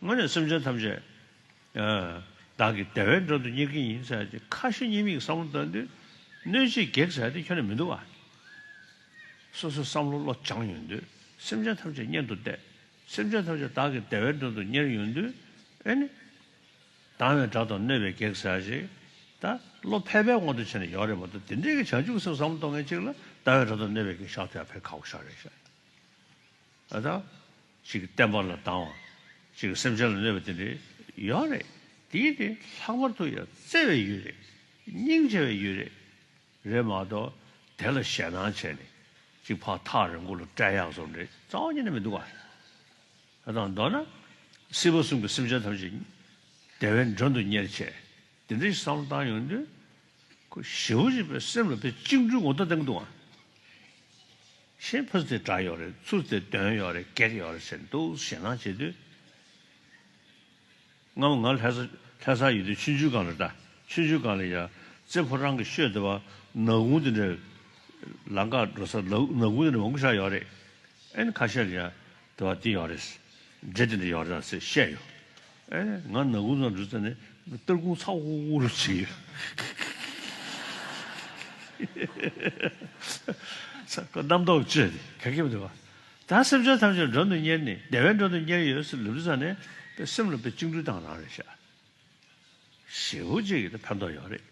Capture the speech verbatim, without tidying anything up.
དངོས་གནས་སེམས་ཅན་ཐམས་ཅད་ཨ་བདག་གི་བདེ་བའི་མགྲོན་དུ་གཉེར་གྱི་ཡིན་ཟེར་ཏེ་ཁ་ཞེ་གཉིས་མེད་ཀྱི་བསམ་བློ་བཏང་དུས་གནོད་བྱེད་བགེགས་ཟེར་ཏེ་ཁྱོན་ནས་མི་འདུག་བ། སོ་སོའི་བསམ་བློ་བློ་སྦྱངས་ཡོང་དུས་སེམས་ཅན་ཐམས་ཅད་གཉེན་དུ་བསྡད། སེམས་ཅན་ཐམས་ཅད་བདག་གི་བདེ་བའི་མགྲོན་དུ་གཉེར་ཡོང་དུས་ཨེ་ནི། སྡང་བའི་དགྲ་དང་གནོད་པའི་བགེགས་ཟེར་ཞིག་ད་བློ་ཕལ་པའི་དབང་དུ་བྱས་ནས་ཡོད་རེད་མ་གཏོགས་དེ་འདྲའི་གི་བྱང་ཆུབ་སེམས་བསམ་བློ་གཏོང་མཁན་གཅིག་ལ་སྡང་བའི་དགྲ་དང་གནོད་པའི་བགེགས་བཞག་ཐུབ་ཡ་ཕལ་ཁག་པོ་ཞིག་རེད་ཤག་ཨ་ད། གཅིག་གི་བསྟན་པ་ལ་སྡང་བ། གཅིག་གི་སེམས་ཅན་ལ་གནོད་པ་དེ་འདྲའི་ཡོད་རེད། དེའི་དེ་ལྷག་པར་དུ་ཡང་བརྩེ་བའི་ཡུལ་རེད། སྙིང་རྗེ་བའི་ཡུལ་རེད། རེད་མ་གཏོགས་དེ་ལ་ཞེད་སྣང་བྱས་ནས་གཅིག་ཕར་ཐག་རིང་པོ་ལ་བསྒྲལ་ཡག་བཟོ་འདྲ་རྩ་བ་ཉིད་ནས་མི་འདུག་ག་ད་དང་མདོར་ན། སྲིད་པ་གསུམ་གྱི་སེམས་ཅན་ཐམས་ཅད་བདེ་བའི་མགྲོན་དུ་གཉེར་བྱས། དེ་འདྲའི་བསམ་བློ་བཏང་ཡོང་དུས། ཁོ་ཞེ་པོ་ཅིག་པའི་སེམས་ལ་དཔེ་བཅིངས་འགྲོལ་ངོ་ཐོག་བསྟན་གྱི་འདུག་ག་གཞན་ཕ་ཚུལ་དེ་དགྲ་ཡོད་རེད། ཚུལ་དེ་གདོན་ཡོད་རེད། བགེགས་ཡོད་རེད་ཟེར་འདུག་ཞེད་སྣང་བྱེད་དུས། སྔ་མོ་ང་ལྷ་ས་ལྷ་སར་ཡོད་དུས་ཆུང་ཆུང་སྒང་ལ་ད་ཆུང་ཆུང་སྒང་ལ་ཡ་རྩེ་ཕོ་བྲང་གི་ཤོད་དེ་བ་ནག་ཁུང་དེ་འདྲ། ལམ་ཁ་འགྲོ་ས་ནག་ནག་ཁུང་དེ་འདྲ་མང་པོ་ཞིག་ཡོད་རེད། ཨེ་ནི་ཁ་ཤས་ལ་ཡ་དེ་བ་དེ་ཡོད་རེད། འདྲེ་དེ་འདྲ་ཡོད་རེད་ཟེར་བཤད་ཡོད། ཨེ་ནི་ང་ནག་ཁུང་ནང་འགྲོ་ཙ་ནས་སྟར་ཁུང་ཚ་ཧུར་ཧུར་བྱེད་ཡོད། ཚ་ཁོ་རྣམ་རྟོག་བཅོས་ཏེ་ག་གེ་མི་འདུག་བ། ད་སེམས་ཅན་ཐམས་ཅད་མགྲོན་དུ་གཉེར་ནས་བདེ་བའི་མགྲོན་དུ་གཉེར་ཡོད་ཟེར་ལབ་དུས་ཙ་ནས་དཔེ་སེམས་ལ་དཔེ་བཅིངས་འགྲོལ་བཏང་རང་རེད་ཤག་ཞེ་པོ་ཅིག་གི་ད་ཕན་ཐོགས་ཡོད་རེད།